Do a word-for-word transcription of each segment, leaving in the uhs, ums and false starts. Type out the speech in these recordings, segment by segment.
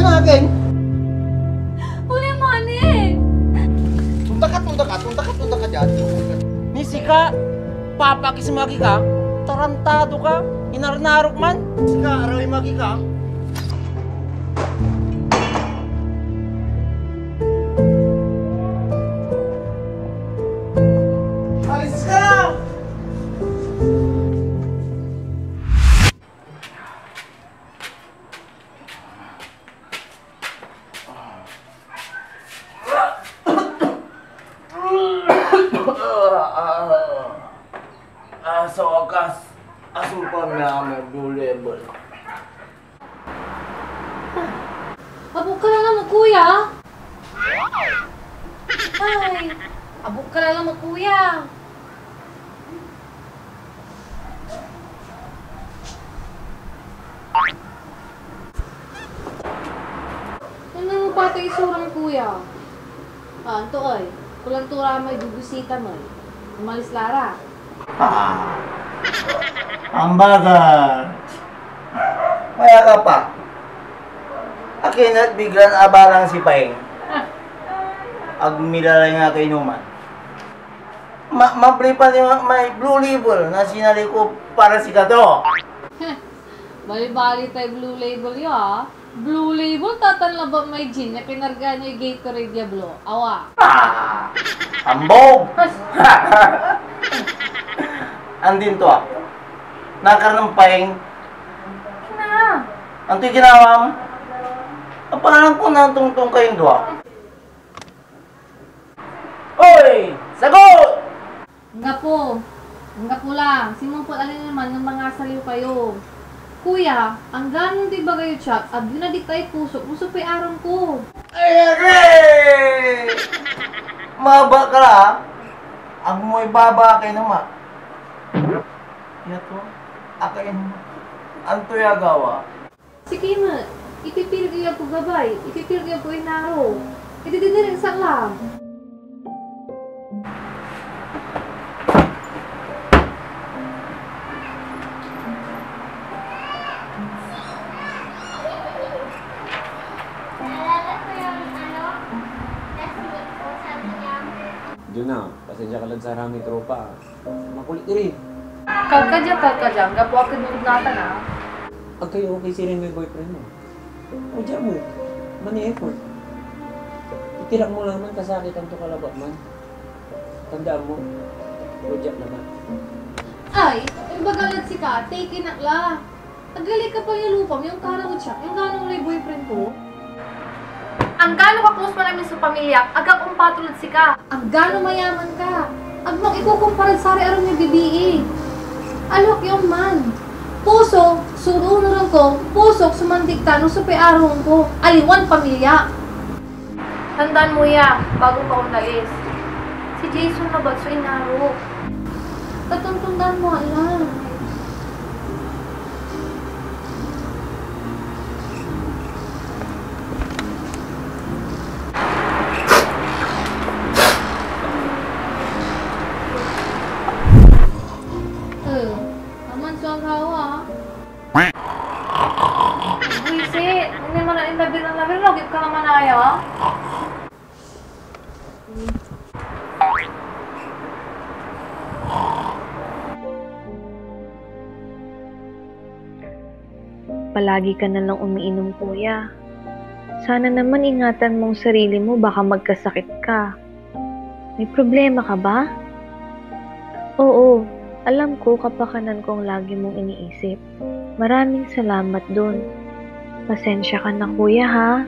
Akin? Huli mo, ani! Tonta ka, tonta ka, tonta ka, tonta ka dyan. Ni sika, papakis mo agi ka, tarantado ka, inarnarok man. Sika, araway mo agi ka. Alis ka! Ah, sa wakas, asumpal na may Blue Label. Abog ka la lamet, kuya. Ay, abog ka la lamet, kuya. Ano mo pati isuram, kuya? Ah, anto ey? Kulang to ra may bibisita mo. Umalis la ra. Ah, ambaga. Maya ka pa. Akin et biglan abalang si Paeng. Ag milalay nga kainuman. Ma-, mabli pa ni ma-, may Blue Label na sinali ko para sikato. Bali-bali tay Blue Label yo, ah. Blue Label, tatan labat may gin ya kinargaan yoy Gatorade ya blue. Awa. Ah, ambog! Andin to, ah. Nakar ng Paeng. Na. Antoy ginawam? Apalan ko na tongtong kayong dua. Oy! Sagot! Anggapo. Anggapo la. Simmong put alin man no mangasaliw kayo. Kuya, anggano ti baga yo, Chuck, ag yo nadiktaay pusok no supay arum ko. Ay, agay! Maba ka la, ah. Ag mo ibaba kay nama. Iya to, akay nama. Antoy agawa? Siki met, ipipilget yo ko gabay, ipipilget yo ko inaro. Iti dinirik sa la. Naalala ko yung ano, classmate ko, sabi niya, Jonah, pasensya ka lad saramay tropa, ah. Makulit iri. Kalka dia, kalka dia, anggapo ak ed natan, ah. Ag kayo okay sirin may boyfriend mo. O dia mo, mani effort. Itirak mo laman, kasakitan to ka labat man. Tandaan mo, o dia labat. Ay, imbaga lad sika, take it ak la. Agaley ka pa ya lupam, yung kara o Chuck, yung gano lay boyfriend ko. Anggano ka puso amin so pamilyak, ag ak ompatol ed sika. Anggano mayaman ka, ag mo ak ikukumpara ed saray arum yo bibii. Aliw ak ya onman. Puso so onuren ko, pusok so mandikta no supay aroen ko, aliwan pamilya. Tandaan mo ya, bago ka onlalis. Si Jason labat so inaro. Tatontondan mo la. Eh, aman so agawa, ah. Buisit, hindi mo na inlabir ng labir, lagip ka naman aya, ah. Palagi ka na lang umiinom, kuya. Sana naman ingatan mong sarili mo, baka magkasakit ka. May problema ka ba? Oo, alam ko kapakanan kong lagi mong iniisip. Maraming salamat dun. Pasensya ka na, kuya, ha?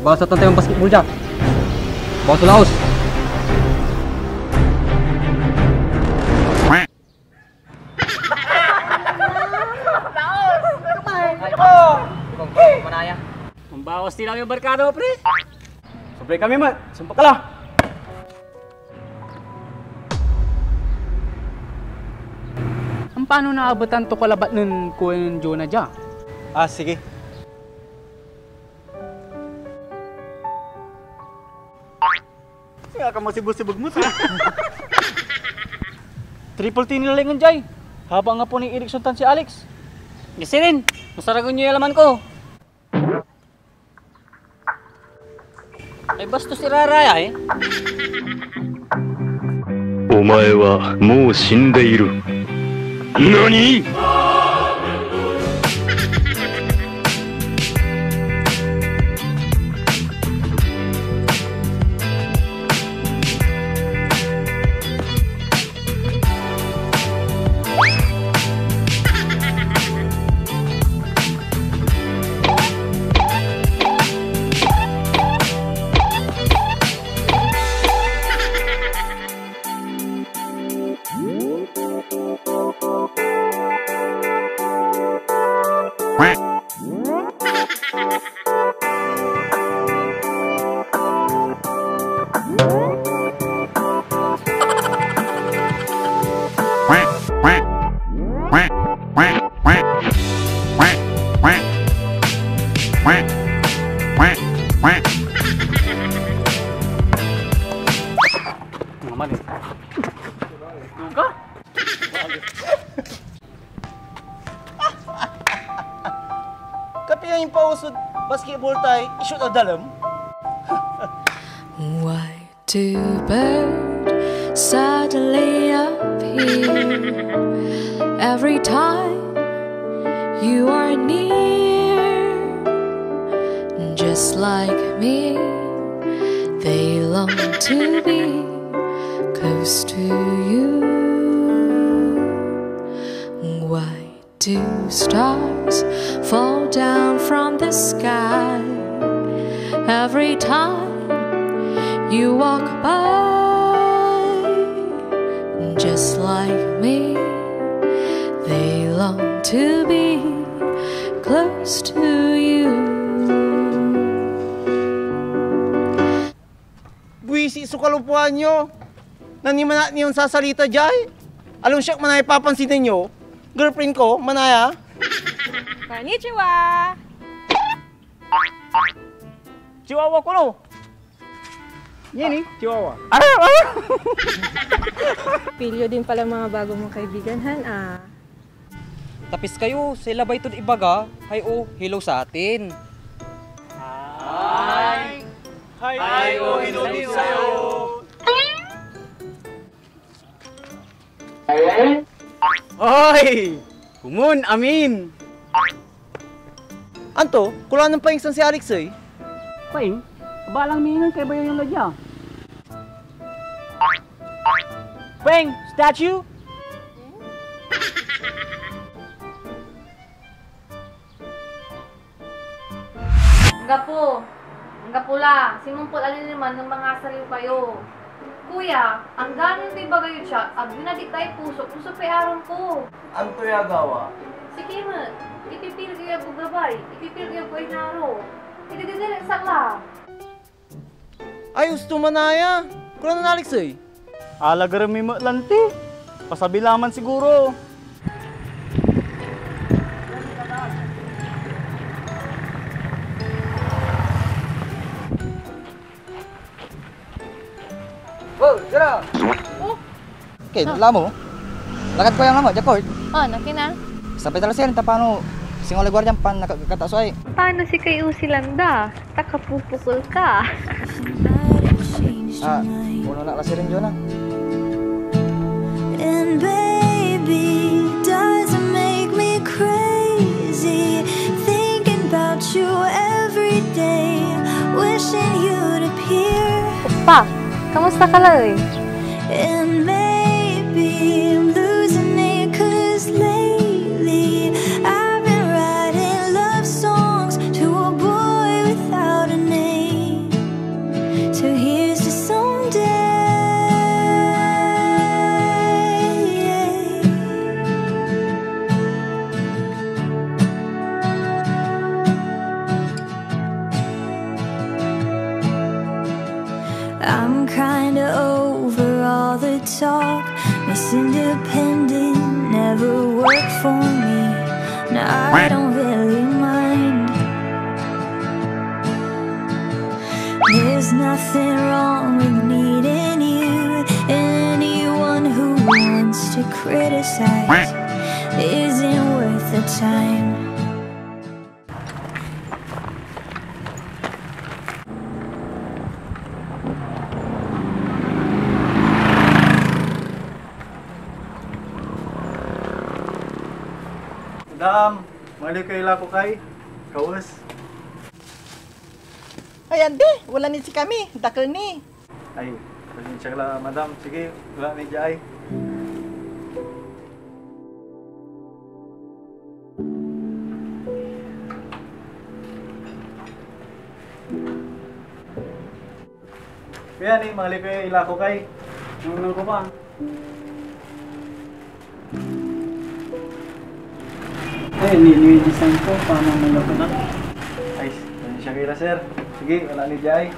Bawas na tan tayo basketball dia. Bawas so laos. Manaya. Mambawas ti lang yung barkada, pre. Sobre kami, mat. Sumpak ka la. Ampano naabetan to ka labat nen Kuya nen Jonah dia? Ah, sige. Singa ka masibusibug mo, sir. Triple team ni Lalingan jay. Habang nga po ni Erickson tan si Alex. Gisirin, masaragon yo ya laman ko. Ay, bastos iraraya, eh. お前はもう死んでいる。何？ Naman eh. Duga? Kapian impausod basketball tay ishoot a dalem? Why do birds suddenly appear every time you are near? Just like me, they long to be close to you. Why do stars fall down from the sky every time you walk by? Just like me, they long to be close to you. Buisit so kalopuan yo. Nanimanat nion sasalita diay. Alon siak manaya papansin ninyo. Girlfriend ko, manaya. Konnichiwa! Chihuahua ko, no? Yan eh, Chihuahua. Pilyo din pala mga bago mong kaibigan, han, ah. Tapis kayo, say labay tod ibaga, hay o, hello sa atin. Hi! Hi, o, hello din sa'yo. Oy! Komon, amin! Anto, kulaan nen Paeng tan si Alex ey? Paeng, abalang mi nen kay bayo yon ladya. Paeng, statue? Anggapo, anggapo la, sinumpal a liniman nen mangasaliw kayo. Kuya, angganon ibaga yod siak, agyo nadiktaay pusok no sumpay arum ko. Antoy agawa? Sikayo met, ipipilgey ak gabay, ipipilgey ak inaro. Idididil ak la. Ay, usto manaya. Kulaan nen Alex ey. Alagar mi met lanti. Pasabi la man siguro. Wow, Zara! Oh, okay, ah. Lamo. Lakad ko yan lamo, Jakort. Oh, nakin na. Sampay talo siya, tapano, singo lay guardian pan nakakataso ay. Paano si Kay Usi landa? Takapupukol ka. Ah, puno na klase rin yun, ah. And baby, doesn't make me crazy thinking about you every day, wishing you'd appear. Opa, kamusta ka la, ey? And maybe I'm losing it, 'cause lately I've been writing love songs to a boy without a name. talk. Miss Independent never worked for me. Now I don't really mind. There's nothing wrong with needing you. Anyone who wants to criticize isn't worth the time. Madam, maliw kay ilako kay, kawes. Ay, andi, wala ni sikami, dakel ni. Ay, pasensya ka la, madam. Sige, wala ni dia ay. Kaya ni, maliw kay ilako kay. Nunong ko pa. Eh, ni, ni design ko, paano mo na pala? Ay, pasensya ka la, sir. Sige, wala ni dia ay.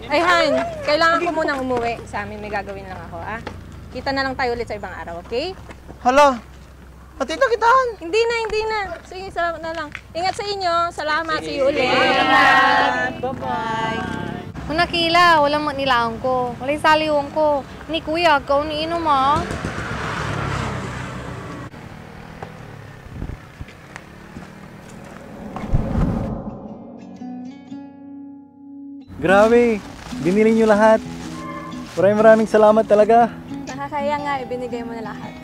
Ay, Han, kailangan ko munang umuwi. Sa amin, may gagawin lang ako, ah. Kita na lang tayo ulit sa ibang araw, okay? Hala, atita kitaan. Hindi na, hindi na. Sige, salamat na lang. Ingat sa inyo. Salamat. See you ulit. Salamat. Bye-bye. Manakila, wala met ni laen ko. Walay saliwen ko. Ni kuya, ag ka oniinom, ah. Grabe, binili niyo lahat. Maraming, maraming salamat talaga. Nakakahiya nga, ibinigay mo na lahat.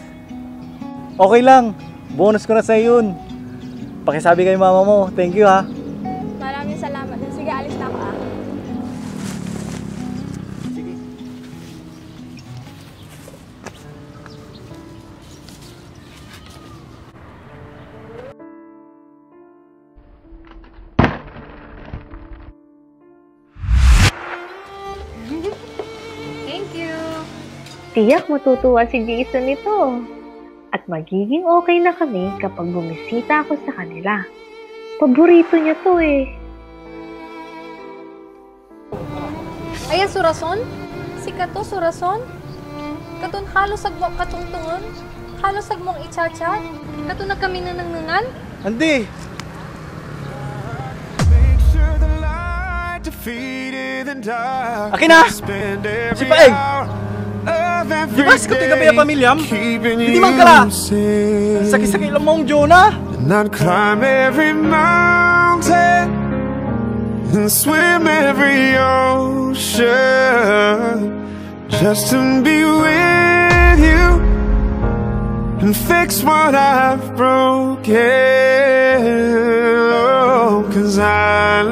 Okay lang. Bonus ko na sa'yo yun. Pakisabi kay mama mo. Thank you, ha. Maraming salamat. Sige, alis na ako, ah. Sige. Thank you. Tiyak matutuwa si Jason nito. At magiging okay na kami kapag bumisita ako sa kanila. Paborito niya to eh. Aya so rason? Sikato so rason? Katon halos agmo ak katongtongen? Halos agmo ak i-chat-chat? Katon ag kami nanengnengan? Andi! Akin na! Si Paeng! Di ba sikat ikaw ya pamilyam? Hindi man ka la! Sakit-sakit lang mong Jonah! And I'd climb every mountain and swim every ocean just to be with you and fix what I've broken. Oh, 'cause I